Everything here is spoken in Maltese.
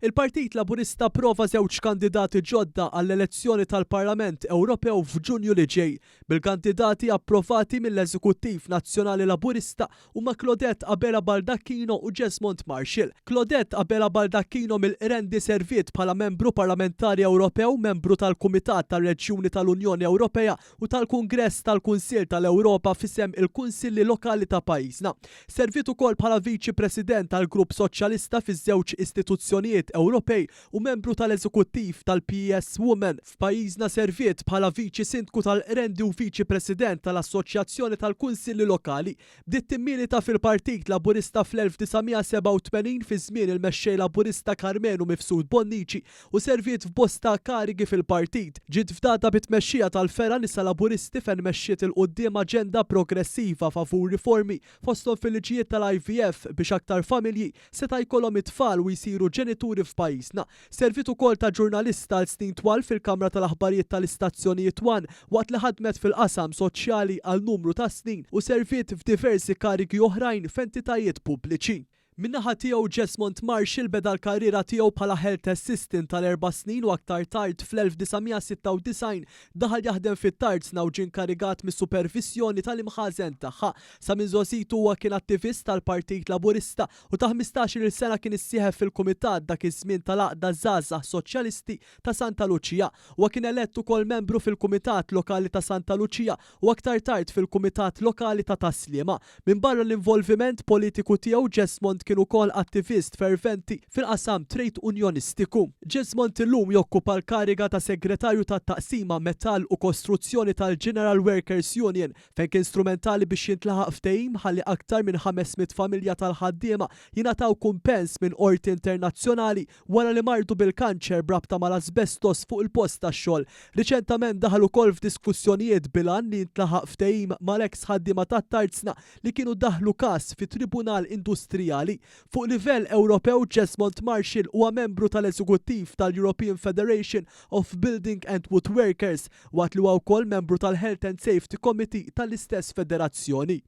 Il-Partit Laburista approva żewġ kandidati ġodda għall-elezzjoni tal-Parlament Ewropew f'Ġunju li ġej, bil-kandidati approvati mill-Eżekuttiv Nazzjonali Laburista huma Claudette Abela Baldacchino u Jesmond Marshall. Claudette Abela Baldacchino mill-Qrendi serviet bħala Membru Parlamentari Ewropew, Membru tal-Kumitat tar-Reġjuni tal-Unjoni Ewropea u tal-Kungress tal-Kunsill tal-Ewropa f'isem il-Kunsilli Lokali ta' pajjiżna. Serviet ukoll bħala Viċi President tal-Grupp Soċjalista fiż-żewġ istituzzjonijiet Ewropej u membru tal-Eżekuttiv tal-PES Women. F'pajjiżna serviet bħala Viċi Sindku tal-Qrendi u Viċi President tal-Assoċjazzjoni tal-Kunsilli Lokali. Bdiet timmilita fil-Partit Laburista fl-1987 fi żmien il-Mexxej Laburista Karmenu Mifsud Bonnici u serviet f'bosta karigi fil-partit. Ġiet fdata bit-tmexxija tal-fergħa Nisa Laburisti fejn mexxiet 'il quddiem aġenda progressiva favur riformi fosthom fil-liġijiet tal-IVF biex aktar familji seta' jkollhom it-tfal u jsiru ġenituri f'pajjiżna. Serviet ukoll ta' ġurnalista għal snin twal fil-kamra tal-aħbarijiet tal-istazzjonijiet one waqt li ħadmet fil-qasam soċjali għal numru ta' snin u serviet f'diversi karigi oħrajn f'entitajiet pubbliċi. Min-naħa tiegħu Jesmond Marshall beda l-karriera tiegħu bħala Health Assistant għal erba' snin u aktar tard fl-1996 daħal jaħdem fit-tarzna u ġie inkarigat mis-supervisjoni tal-imħażen tagħha. Sa minn żgħożitu huwa kien attivist tal-Partit Laburista u ta' 15-il sena kien issieħeb fil-kumitat dak iż-żmien tal-Għaqda Żgħażagħ Soċjalisti ta' Santa Luċija. Huwa kien elett ukoll membru fil-Kumitat Lokali ta' Santa Luċija u aktar tard fil-Kumitat Lokali ta' Tas-Sliema. Minbarra l-involviment politiku tiegħu, Jesmond kien ukoll attivist ferventi fil-qasam trejd-unjonistiku. Jesmond illum jokkupa l-kariga ta' Segretarju tat-Taqsima Metall u Kostruzzjoni tal-General Workers Union fejn kien strumentali biex jintlaħaq ftehim ħalli aktar minn 500 familja tal-ħaddiema jingħataw kumpens minn qorti internazzjonali wara li mardu bil-kanċer b'rabta mal-asbestos fuq il-post tax-xogħol. Riċentament daħal ukoll f'diskussjonijiet bil-għan li jintlaħaq ftehim mal-eks ħaddiema tat-tarzna li kienu daħlu każ fi tribunal industrijali. Fuq livell Ewropew Jesmond Marshall huwa membru tal-eżekuttiv tal-European Federation of Building and Woodworkers waqt li huwa wkoll membru tal-Health and Safety Committee tal-istess federazzjoni.